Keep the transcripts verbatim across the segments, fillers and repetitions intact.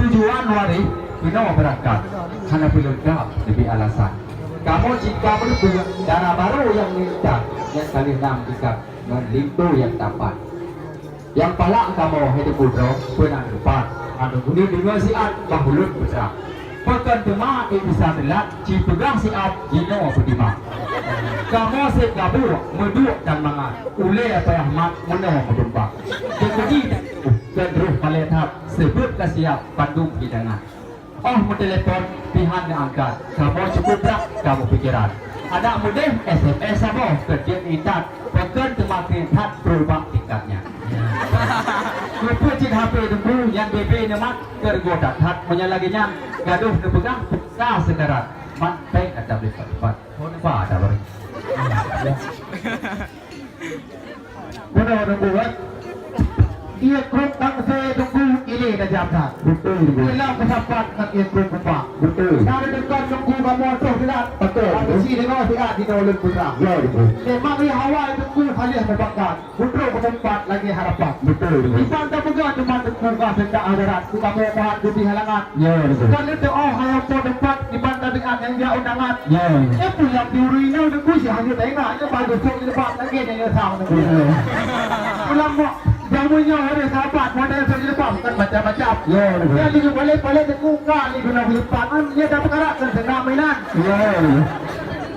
Tujuan waréh keunoe beurangkat hana peuleungkap leubeh alasan. Kamoe cit ka meureupeue dara barô nyang meuintat, nyang ka lheueh na meuikat ngon linto nyang tampan. Nyang palak kamoe hai Teungku droe, peue na neupat, aneuk muda deungoe siat bah ulôn peugah. Pakon teuma ék bisa teulat, ci peugah siat jinoe peutimang. Kamoe seb gabuk, meuduek dan mangat, ulée payah mat meunoe meutumbak. Keukudi dan roh palée that, seubeuet ka siap bandum hidangan. Óh meutelepon, pih han neuangkat, kamoe cukôp brat kamoe pikeran. Adak meudeh S M S saboh keu jeuet intat, pakon teuma keu that peurubah tingkat nyan. Keupeue cit H P Teungku nyan B B neumat, keu reugoe that-that meunyo lagée nyan, gadôh neupeugah pulsa seukarat, mat péng atam lipat-lipat. Phôn ba ata barô. Beuna Teungku, kan? Ie krok tangse Teungku ilée tajam that. Beutôi, Teungku. Ilée meusapat ngon ie krok kumpak. Beutôi. Dari dekat Teungku kamoe troh silat. Beutôi, Teungku. Bak beusi deungoe siat jinoe ulôn peugah. Ya, Teungku. Memang ie hawa Teungku saleh meubakat. Putroe keuteumpat lagée harapan. Beutôi, Teungku. Iban tapeugah teuma Teungku ka seundak hadarat. Keu kamoe Tuhan geubri halangan. Ya, beutôi. Kon leuteuk óh hai Po teumpat, iban tabiat nyang jak undangan. Ya. Eh, pulang di ureueng inong Teungku, si hana taingat, nyoe baru sok jilbab lagée nyan, ya, sama Teungku. Ya. Pulang mo, jameun nyoe ureueng sahabat, model sok jilbab, kan macam-macam. Ya, betul. Jadi, paléng-paléng Teungku ka, ni guna jilbab, kan, dia dah berkarat, kan, senang mainan. Ya.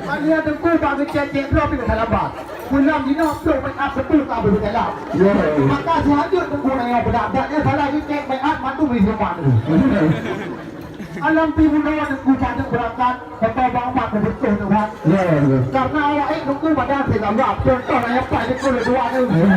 Kan dia Teungku, bak ngecek-cek, bro, tapi tak lambat. Pulang jinoe trok make up beutôi ka beuseulap. Ya. Maka seuhajat Teungku nyoe beudak-dak nyan salah jicek make up mandum di rumah tu. Alam pi bunoe Teungku padub beurangkat, kata Bang Mat beutôi Tuhan. Ya, ya. Karena awak ék Teungku badan seugagap, contoh nyan paih Teungku lé dua tu. Ya.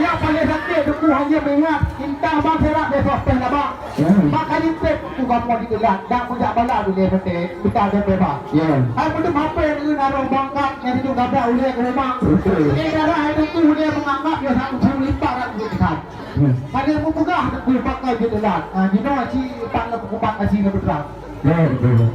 Yang paling sakit Teungku hanya mengingat, cinta bang serak besok teh labang. Hmm. Maka jipét Teungku kamoe di jalan, dan meujak bala di lé pete, kita dan bebas. Ya. Hai meuteumé H P ngon arong bangkat nyang sidung gabak ulée keu rumah. Betul. Eh, darah hai Teungku ulée meunganggap ya satu lipat rat jeuet that. Hmm. Hana meupeugah Teungku pakai jeuet that. Ah, jinoe ci pat na peukupat aci na putra. Ya, betul.